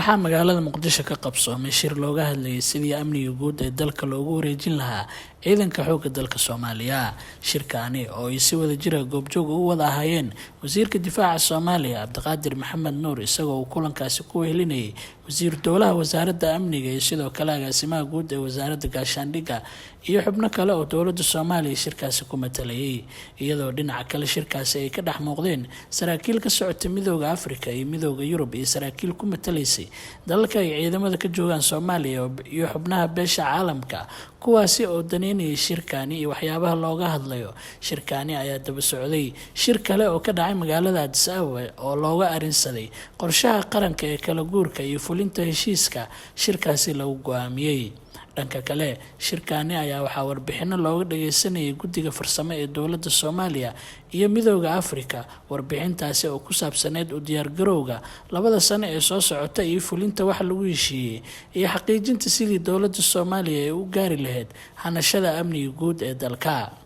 Waxaa magaalada Muqdisho ka qabsoomay shir looga hadlayay sidii amniga guud ee dalka loogu wareejin lahaa ciidanka xoogga dalka Soomaaliya. Shirkaani oo ay si wada jira goobjoog ugu wada ahaayeen wasiirka difaaca Soomaaliya, Cabdiqaadir Maxamed Nuur, isagoo uu kulankaasi ku wehelinayay wasiir dowlaha wasaaradda amniga iyo sidoo kale agaasimaha guud ee wasaaradda gaashaandhigga iyo xubno kale oo dowladda Soomaaliya shirkaasi ku matalayay, iyadoo dhinaca kale shirkaasi ay ka dhex muuqdeen saraakiil ka socota Midooda Afrika iyo Midooda Yurub iyo saraakiil ku matalaysay dalalka ay ciidamada ka joogaan Soomaaliya iyo xubnaha beesha caalamka, kuwaasi oo daneynayay shirkaani iyo waxyaabaha looga hadlayo. Shirkaani ayaa daba socday shir kale oo ka dhacay magaalada Addis Ababa oo looga arrinsaday qorshaha qaranka ee kala guurka iyo fulinta heshiiska shirkaasi lagu go-aamiyey. Dhanka kale, shirkaani ayaa waxaa warbixino looga dhageysanayay guddiga farsamo ee dowladda Soomaaliya iyo Midooda Afrika, warbixintaasi oo ku saabsaneyd u diyaargarowga 2da sano ee soo socota iyo fulinta wax lagu heshiiyey iyo xaqiijinta sidii dowladda Soomaaliya ay u gaari lahayd hanashada amniga guud ee dalka.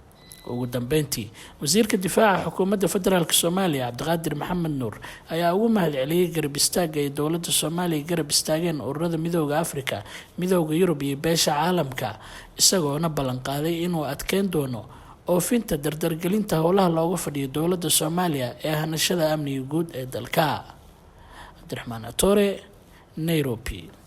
Ugu dambeyntii, wasiirka difaaca xukuumadda federaalk Soomaaliya, Cabdiqaadir Maxamed Nuur, ayaa ugu mahad celiyey garab istaagga ay dowladda Soomaaliya garab istaageen ururada Midooda Afrika, Midooda Yurub iyo beesha caalamka, isagoona ballanqaaday inuu adkeyn doono oofinta dardargelinta howlaha looga fadhiyo dowladda Soomaaliya ee hanashada amniga guud ee dalka. Cabdiraxmaan Atore, Nairobi.